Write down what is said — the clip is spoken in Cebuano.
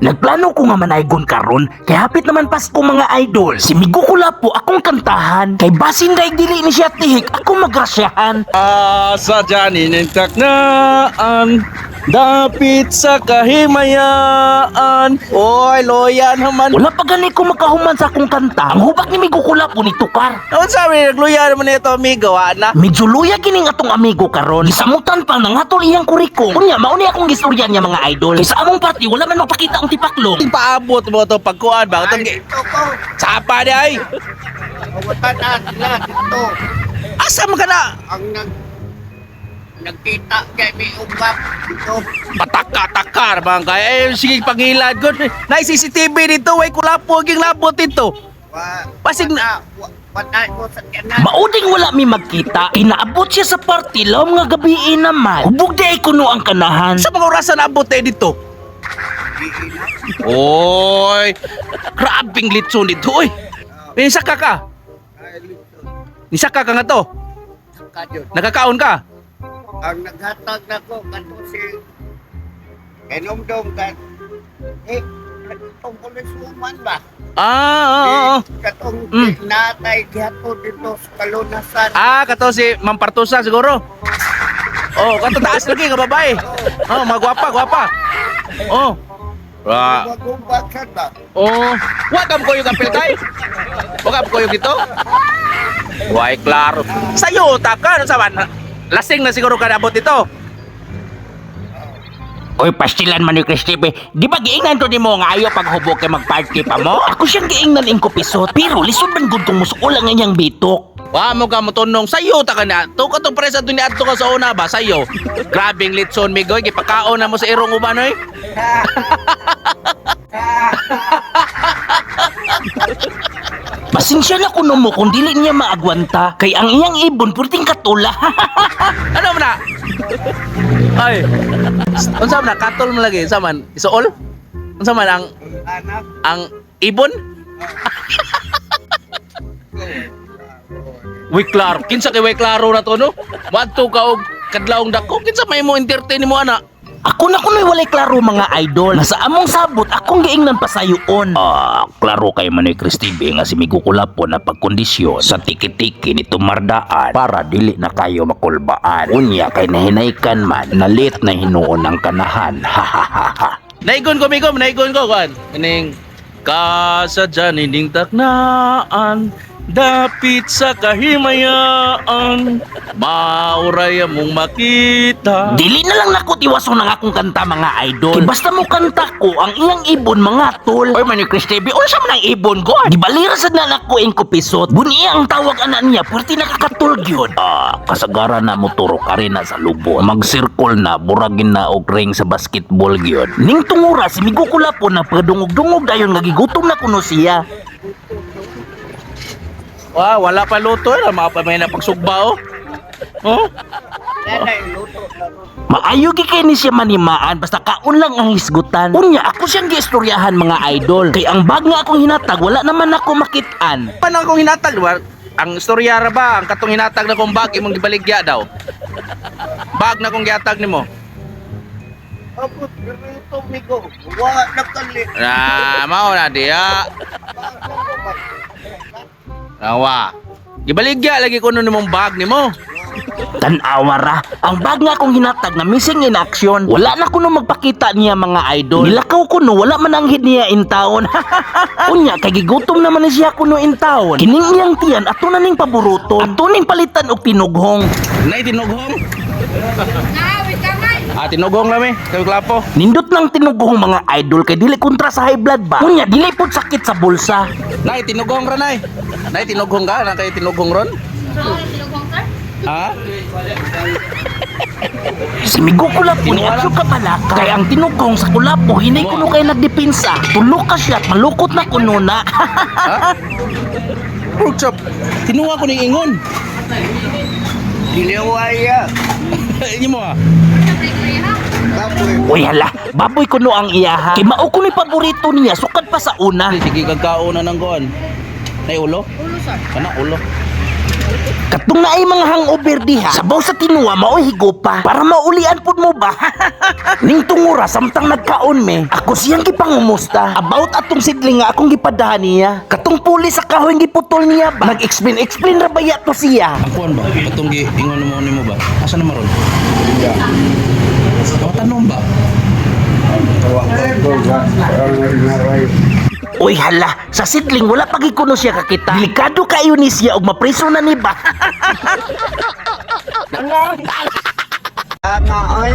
Nagplano ko nga manaygon karon kay hapit naman Pasko, mga idol. Si Migo Kulapo akong kantahan kay basin daig dili ni siya tihik ako magrasyahan. Asa dyan inintaknaan, dapit sa kahimayaan. Oy, loya naman. Wala pa gani ko makahuman sa akong kanta. Ang hubak ni Migo Kulapo ni tukar. Ano sabi, nagluya naman ito, amigo, ana. Medyo luya kining atong amigo karon. Gisamutan pa nangatol iyang kurikong. Unya mao ni akong gistorya niya, mga idol. Kay sa among party wala man magpakita ang tipaklong. Paabot mo ito pagkuan ba? Itong Ay, dito ko. Sapa di ay. Kawatan na sila dito. Asa man ka na? Ang nagkita kay may ugap dito. Pataka-takar bang kaya eh, sige pangilad ko. Na CCTV dito, way kulapo ging labot dito. Wa, Pasig wala, wala ko sa kanan. Mauding wala mi magkita. Kinaabot siya sa party lawom nga gabi naman. Hubog di ay kuno ang kanahan. Sa mga orasan naabot tayo dito. Oy, grabing litson dito, oy. Nisaka ka. Ay, dito. Nisaka ka nga to. Kadyo. Nakakaon ka. Ang naghatag na ko kato si Kenomdong ka. Eh, katong policewoman ba? Ah, oo, oo. Eh, katong natay gihato dito sa kalunasan. Ah, kato si Ma'am Partusa siguro. Oh, kato taas lagi ka babae. Oh, mga gwapa, gwapa. Oh. Ra. Gumbag ka ba? Oh, wa kam koyo kapil kay. Wa kam koyo gito. Way klaro. Sayo ta ka ano sa man. Lasing na siguro ka naabot dito. Oy, pastilan man ni Christophe. Di ba giingnan to nimo nga ayo paghubog kay magparty pa mo? Ako siyang giingnan ing kupisot. Pero lisod man gud kung musuol ang inyang bitok. Wa mo ka motunong sayo ta ka na. To katong presa to ni adto ka sa una ba sayo. Grabing litson migoy gipakaon na mo sa irong uban oy. Pasensya na kuno mo kung dili niya maagwanta. Kay ang iyang ibon purting katula. Ano man na? Ay. Unsa man na katol mo lagi unsa man? Isuol? Unsa man ang Anak. ang ibon? Way klaro. Kinsa kay way klaro na to no? Wadto ka og kadlawong dako kinsa may mo entertain nimo ana? Ako na kuno'y walay klaro, mga idol. Nasa among sabot akong giingnan pasayoon. Ah, klaro kay Manoy Cristibe nga si Migo Kulapo na pagkondisyon sa tiki-tiki ni tumardaan para dili na kayo makulbaan. Unya kay nahinaykan man, nalit na hinuon ang kanahan. Ha ha ha ha. Naigon ko migo, naigon ko kuan. Kining kasadyan ining taknaan dapit sa kahimayaan mauray mong makita. Dili na lang nako tiwason ang akong kanta, mga idol. Kay basta mo kanta ko ang iyang ibon mga tol. Oy Manoy Cristibe, unsa man ang ibon ko? Di balira sad na nako ing kupisot. Buni ang tawag ana niya, perti nakakatol gyud. Ah, kasagaran na motoro kari na sa lubon. Magsirkol na, buragin na og ring sa basketball gyud. Ning tungura si Migo Kulapo na padungog-dungog dayon nga gigutom na kuno siya. Wah, wala pa luto eh. Mga pa may napagsugba oh. Oh? Nanay, luto na ron. Maayo gi kay ni siya manimaan basta kaon lang ang hisgutan. Unya ako siyang giistoryahan, mga idol. Kay ang bag nga akong hinatag wala naman ako makit-an. Paano akong hinatag, di ba? Ang istorya ra ba, ang katong hinatag na kong bag, imong gibaligya daw. Bag na kong gihatag nimo. Abot, dito, migo. Wa na kali. Na, mao na diya. Nawa. Gibaligya lagi kuno nimong bag nimo. Tan-awa ra, ang bag nga akong hinatag na missing in action. Wala na kuno magpakita niya, mga idol. Nilakaw kuno wala man ang hid niya in taon. Unya kay gigutom naman ni siya kuno in taon. Kining iyang tiyan ato na ning paburuton. Ato ning palitan og tinughong. Nay tinughong. Ah, tinughong lami. Kay klapo. Nindot ng tinughong, mga idol, kay dili kontra sa high blood ba. Unya dili pud sakit sa bulsa. Nay tinughong ra nay. Nay tinughong ka, na kay tinughong ron? Ha? Si Migo Kulapo ni Atso Kabalaka. Kay ang tinugong sa Kulapo, hinay kuno kay nagdepensa. Tulo ka siya at malukot na kuno na. Ha? Pork chop. Tinuha ko ning ingon. Diliwaya. Inyo mo ah. Kapoy. Uy hala, baboy kuno ang iyaha. Kay mao kuno paborito niya, sukad pa sa una. Sige kagkaon na ng kuan. Nay ulo? Ulo, sir. Kana ulo. Katong naay mga hangover diha, sabaw sa tinuwa maoy higupa para maulian pud mo ba. Ning tungura samtang nagkaon me, ako siyang gipangumusta about atong sidling nga akong gipadahan niya. Katong puli sa kahoy giputol niya ba. Nag-explain explain ra baya to siya. Ang kuan ba? Katong gi ingon mo nimo ba? Asa na maron? Oh, tanong ba? Uy hala, sa sidling wala pa gid kuno siya kakita. Delikado kayo ni siya og mapriso na ni ba. Ana, oy.